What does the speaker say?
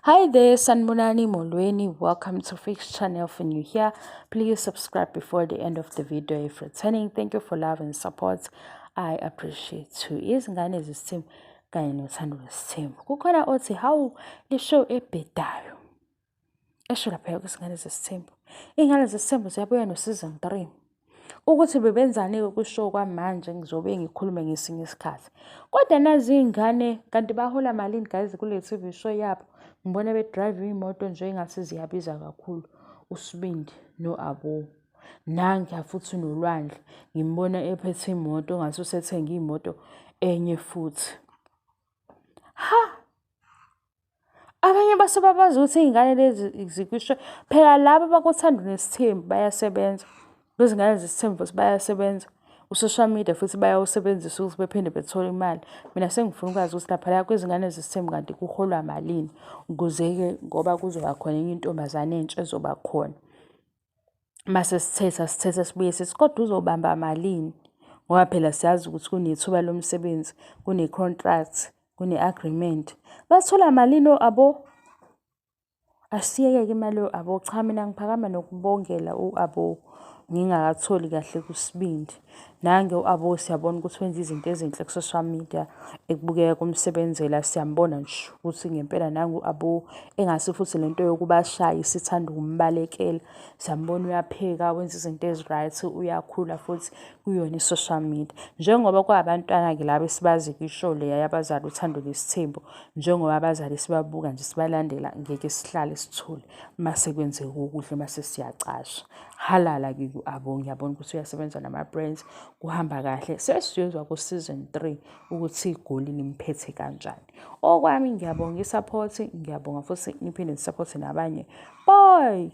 Hi there, Sanibonani Molweni. Welcome to Fix Channel. If new here, please subscribe before the end of the video. If returning, thank you for love and support. I appreciate you. Izingane zesithembu kanye nothando lwesithembu. Kukhona othi hawu le show ebhedayo. Esho lapha kwizingane zesithembu. Iy'ngane zesithembu ziyabuya no-season 3. Ukuthi bebenzani-ke kwi-show kwamanje ngizobe ngikhulume ngesinye isikhathi. Kodwa nazi iy'ngane kanti bahola malini guys kule TV show yabo. Ngibona be-drive iy'moto nje engathi ziyabiza kakhulu. USibindi no-Abo. Nangiya futhi noLwandle ngimbona ephethe imoto ngathi usethenge imoto enye futhi. Ha! Abanye basobabazi ukuthi iy'ngane lezi zikwisho phela laba abakuthanda nesithembu bayasebenza. Lezi ngane zesithembu futhi bayasebenza. U-social media futhi bayawusebenzisa ukuthi bephinde bethole imali. Mina sengifuna ukwazi ukuthi laphaya kwizingane zesithembu kanti kuholwa malini ukuze-ke ngoba kuzoba khona enye intombazane entsha ezoba khona. Mase sithetha sithetha sibuye sithi kodwa uzobamba malini ngoba phela siyazi ukuthi kunethuba lomsebenzi, kune-contract, kune-agreement. Bathola malini o-Abo? Asiyeke-ke imali yo-Abo. Cha mina ngiphakama nokubongela u-Abo ngingakatholi kahle kuSibindi. Nange u-Abo siyabona ukuthi wenza izinto ezinhle ku-social media ekubukeka kumsebenzela siyambona nje ukuthi ngempela nangu u-Abo engase futhi lento yokuba shy isithanda ukumbalekela. Siyambona uyapheka wenza izinto ezi-right uyakhula futhi kuyona i-social media. Njengoba kwabantwana-ke laba esibazi kwi-show leya yabazali Uthando Nesithembu njengoba abazali sibabuka nje sibalandela ngeke sihlale sithule mase kwenzeka okuhle mase siyacasha. Halala-ke ku-Abo ngiyabona ukuthi uyasebenza nama-brands kuhamba kahle. Sesiyozwa ku-season 3 ukuthi igoli limphethe kanjani. Okwami ngiyabonga i-support, ngiyabonga futhi niphinde ni-support nabanye. Bye!